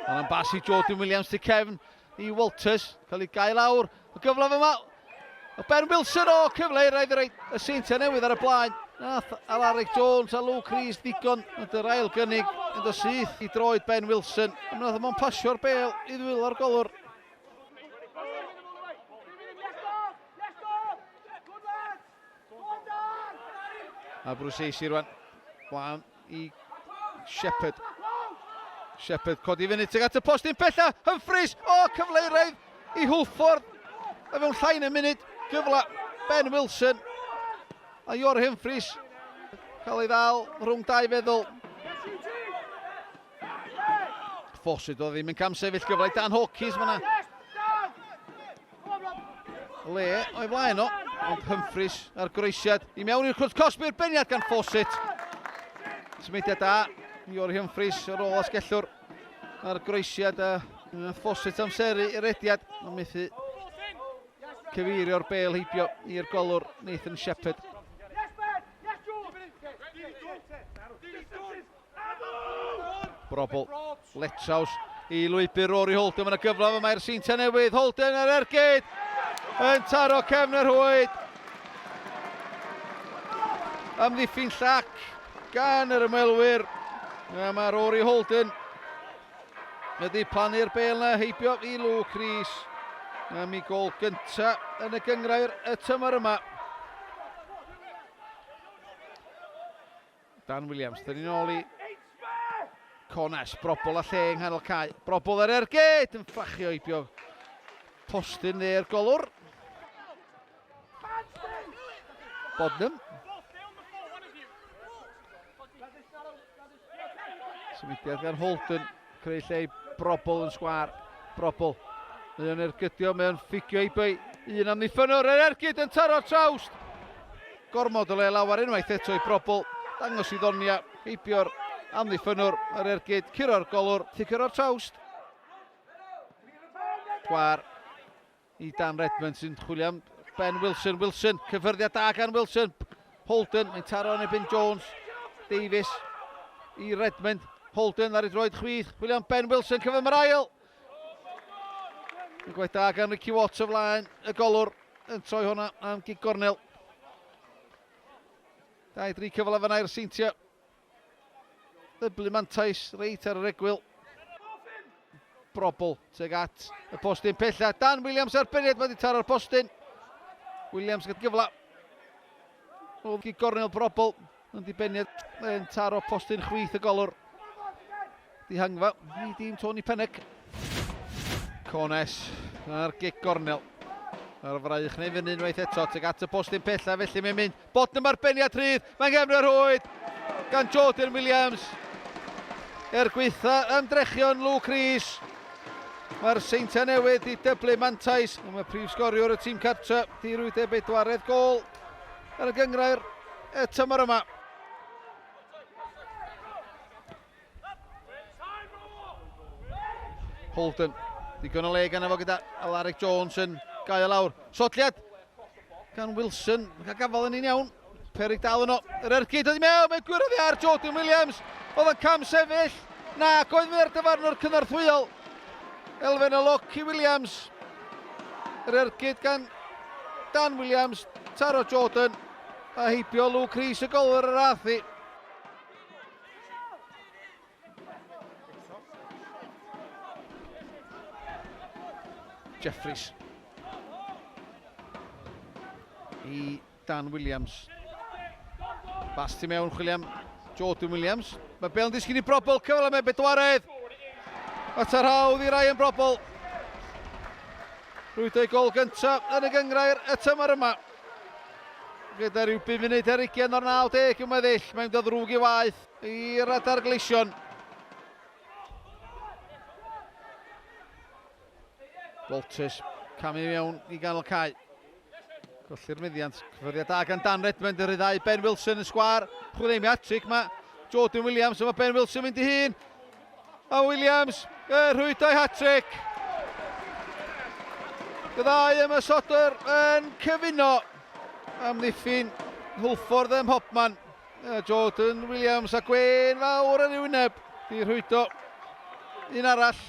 Ond yn bas i Jordan Williams tu cefn i Walters. Cael ei gael lawr. Y gyfle fyma. O Ben Wilson o cyfle i rhaid reit y Seintiau Newydd ar y blaen. Nath Alaric Jones a Luke Rees ddigon yn yr ail gynnig yn dod syth i droed Ben Wilson. Ond nath o'n pasio'r bel i ddwylo'r golwr. A Bruce rwan. Blaen i Shepherd. Shepherd codi fyny tuag at y postyn pella. Humphreys! O, cyfle i raidd i Hwlffordd. A fewn llai na munud, gyfle Ben Wilson. A Ior Humphreys cael ei ddal rhwng dau feddwl. Fawcett oedd ddim yn camsefyll gyfle i Dan Hawkins. Mae le o'i flaen o. Ond Humphreys ar groesiad i mewn i'r cwrt cosbi'r beniad gan Fawcett. Symudiad da i Ori Humphreys ar ôl asgellwr ar groesiad a Fawcett amseru i'r rediad. Ond methu cyfeirio'r bel heibio i'r golwr Nathan Shepherd. Brobl, Letraws i lwybr Rory Holden. Mae yna gyfle yma i'r Seintiau Newydd. Holden ar ergyd yn taro cefn yr rhwyd. Amddiffyn llac gan yr ymwelwyr. A mae Rory Holden wedi plannu'r bel na heibio i Luke Rees am ei gol gynta yn y gyngrair y tymor yma. Dan Williams, dyn ni'n ôl i Cones, Brobol a lle yng nghanol cae. Brobol ar ergyd yn fflachio heibio postyn dde'r golwr. Bodnam. Symudiad gan Holden, creu lle i Brobol yn sgwar. Brobol, mae o'n ergydio, mae o'n ffugio i bwy. Un amddiffynnwr, yr ergyd yn taro'r trawst. Gormod o le lawer unwaith eto i Brobol. Dangos i ddonia, heibio'r amddiffynnwr, yr ergyd, curo'r golwr, curo'r trawst. Sgwar i Dan Redmond sy'n chwilio am Ben Wilson. Wilson, cyffyrddiad da gan Wilson. Holden, mae'n taro yn ebyn Jones. Davies i Redmond. Holden ar ei droed chwith. Chwilio am Ben Wilson, cyfan mae'r ail. Yn gwaith da gan Ricky Watt o flaen y golwr yn troi hwnna am gig gornel. 2-3 cyfle fyna i'r Seintiau. Dyblu mantais reit ar yr egwyl. Brobl tuag at y postyn pella. Dan Williams ar beniad, mae wedi taro'r postyn. Williams gyda gyfle. O gig gornel Brobl yn dibeniad yn taro postyn chwith y golwr. Dihangfa i dîm Tony Pennock. Cones ar gic gornel. Ar fraich neu fyny unwaith eto, tuag at y postyn pella, felly mae'n mynd. Bottom ar beniad rhydd, mae'n gefn yr rhwyd gan Jordan Williams. Er gweitha ymdrechion Luke Rees, mae'r Seintiau Newydd di dyblu mantais. Mae prif sgoriwr y tîm cartre di rwydo bedwaredd gol ar y gyngrair y tymor yma. Holden, digon o le gan efo gyda Alaric Jones yn gael lawr. Sodliad gan Wilson, cael gafael yn un iawn. Perig dal yno, yr ergyd oedd i mewn, mae'n gwireddu ar Jordan Williams. Oedd yn cam sefyll, na, oedd fydd ar dyfarnwr cynorthwyol. Elfen o lwc i Williams. Yr ergyd gan Dan Williams, taro Jordan, a heibio Luke Rees y golwr yr athi. Jeffries. I Dan Williams. Bas tu mewn, chwilio am Jordan Williams. Mae Bale yn disgyn i Brobl, cyfle am y bedwaredd. At yr hawdd i Ryan Brobl. Rwydo ei gol gyntaf yn y gyngrair y tymor yma. Gyda rhyw 5 munud ar 20 o'r 90 yn weddill, mae'n dod ddrwg i waith i'r adar gleision. Walters camu mewn i ganol cae. Colli'r meddiant, cyffyrddiad da gan Dan Redmond yn rhyddhau Ben Wilson yn sgwar. Chwilio am hat-trick mae Jordan Williams, a mae Ben Wilson mynd i hun. A Williams, y rhwydo'i hat-trick. Y ddau ymosodwr yn cyfuno amddiffyn Hwlffordd ym mhobman. Jordan Williams a gwên fawr ar ei wyneb di rhwydo un arall.